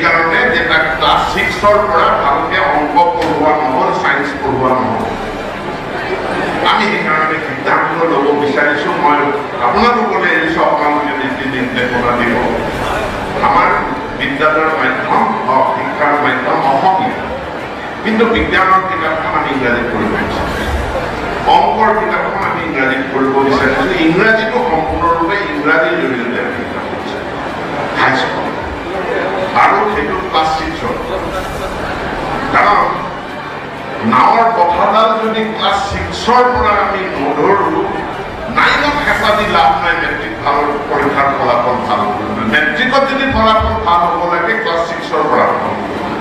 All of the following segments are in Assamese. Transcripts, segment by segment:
এইকাৰণে যে তাক ক্লাছ ছিক্সৰ পৰা ভালকে অংক পঢ়োৱা নহ'ল, চায়েন্স পঢ়োৱা নহ'ল। আমি সেইকাৰণে সিদ্ধান্ত ল'ব বিচাৰিছোঁ। মই আপোনালোকলৈ এৰিছোঁ, আপোনালোকে নীতি নিৰ্দেশনা দিব। আমাৰ বিদ্যালয়ৰ মাধ্যম, শিক্ষাৰ মাধ্যম অসমীয়া, কিন্তু বিজ্ঞানৰ কিতাপখন আমি ইংৰাজীত কৰিব বিচাৰিছোঁ, অংকৰ কিতাপখন আমি ইংৰাজীত কৰিব বিচাৰিছোঁ। ইংৰাজীটো সম্পূৰ্ণৰূপে ইংৰাজীৰ জৰিয়তে আমি শিকাব বিচাৰিছোঁ হাইস্কুল আৰু সেইটো ক্লাছ ছিক্সত। কাৰণ নাৱৰ বঠাডাল যদি ক্লাছ ছিক্সৰ পৰা আমি নধৰোঁ, নাইনত হেঁচা দি লাভ নাই। মেট্ৰিক ভাল পৰীক্ষাৰ ফলাফল ভাল কৰিবলৈ, মেট্ৰিকত যদি ফলাফল ভাল হ'ব লাগে, ক্লাছ ছিক্সৰ পৰা আৰম্ভ কৰিব।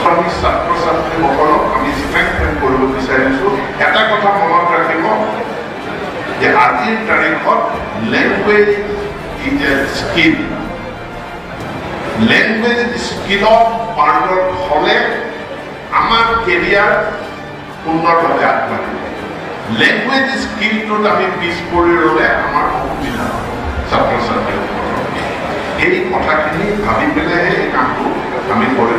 আমি ছাত্ৰ ছাত্ৰীসকলক আমি ষ্ট্ৰেংথেন কৰিব বিচাৰিছোঁ। এটা কথা মনত ৰাখিব যে আজিৰ তাৰিখত language is a skill. Language স্কিলত পাৰ্গত হ'লে আমাৰ কেৰিয়াৰ সুন্দৰভাৱে আগবাঢ়িব। লেংগুৱেজ স্কিলটোত আমি পিছ পৰি ৰ'লে আমাৰ অসুবিধা হ'ব ছাত্ৰ ছাত্ৰীসকলৰ। এই কথাখিনি ভাবি পেলাইহে এই কামটো আমি কৰিব।